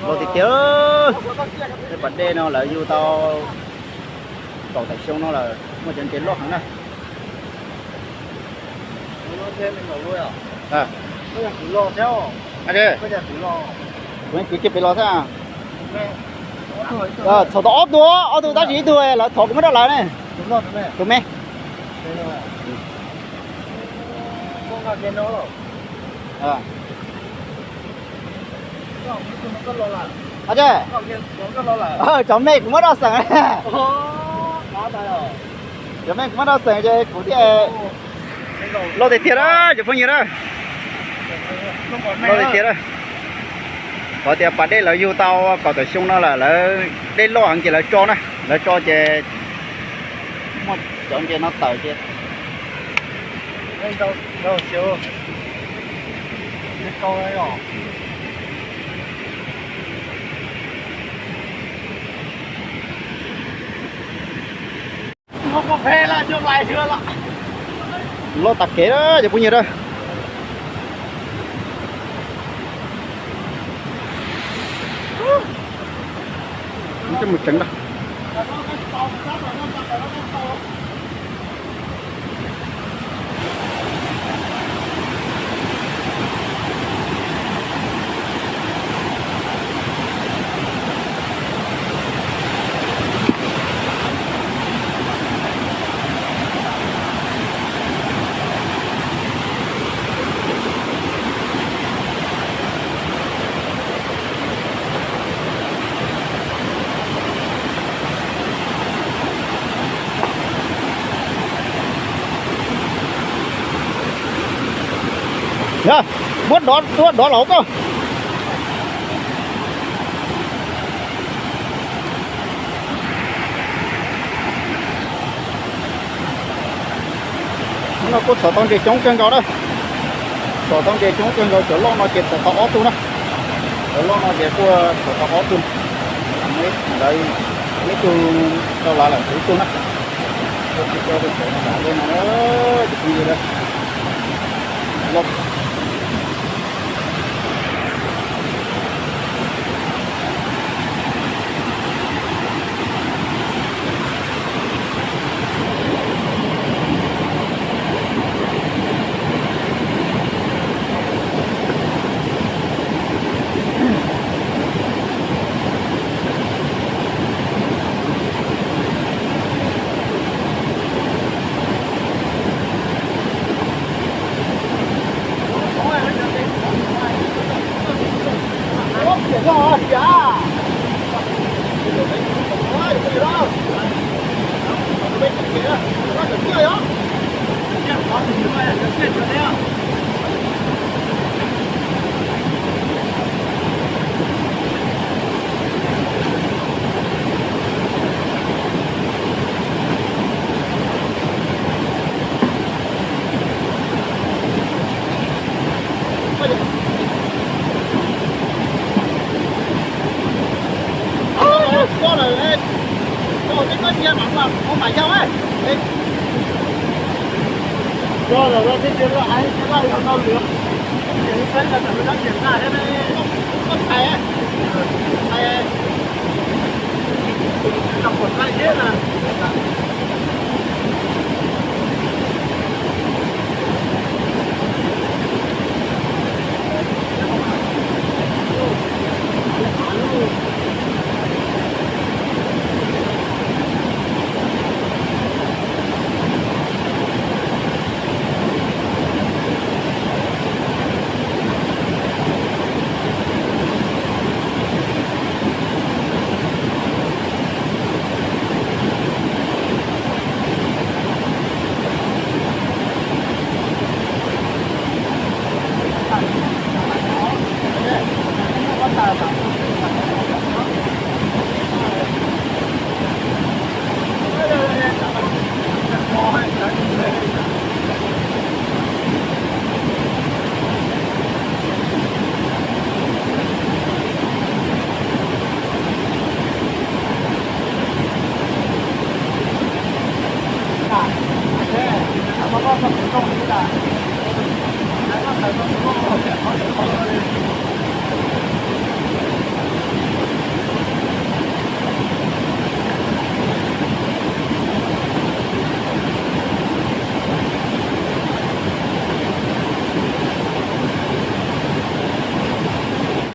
Loj tiag tiag. Tej pas dej no lawv yug tau kaum tawm xyoo no lawm, muaj cov ntses loj heev na. Kuv kwv cia pem los xwb. Txhaum tau ob tug, ob tug tab sis ib tug lawv thov kuv muab rau lawv ne. Tus me. Cov me kuv muab rau xeem. Cov me kuv muab rau xeem ces kuv thiaj loj tiag tiag na cov phooj ywg na. Loj tiag tiag na. Qhov tias pas dej lawv yug tau kaum tawm xyoo no lawm, lawv dej loj heev ces lawv tso na, lawv tso ces muaj cov ntses no tawm ces loj tas kev na cov phooj ywg na. Coj mus tseev da. Muab dov, muab dov los koj. Hnub no kuj txhom tau ntses coob kawg nkaus na. Txhom tau ntses coob kawg nkaus, cov loj no ces txhom tau ob tug na. Cov loj no ces kuj txhom tau ob tug. Ib tug rau lav lawm, ib tug na. Ua tsis tau tus txhom lav li no na, tus phooj ywg na. Loj.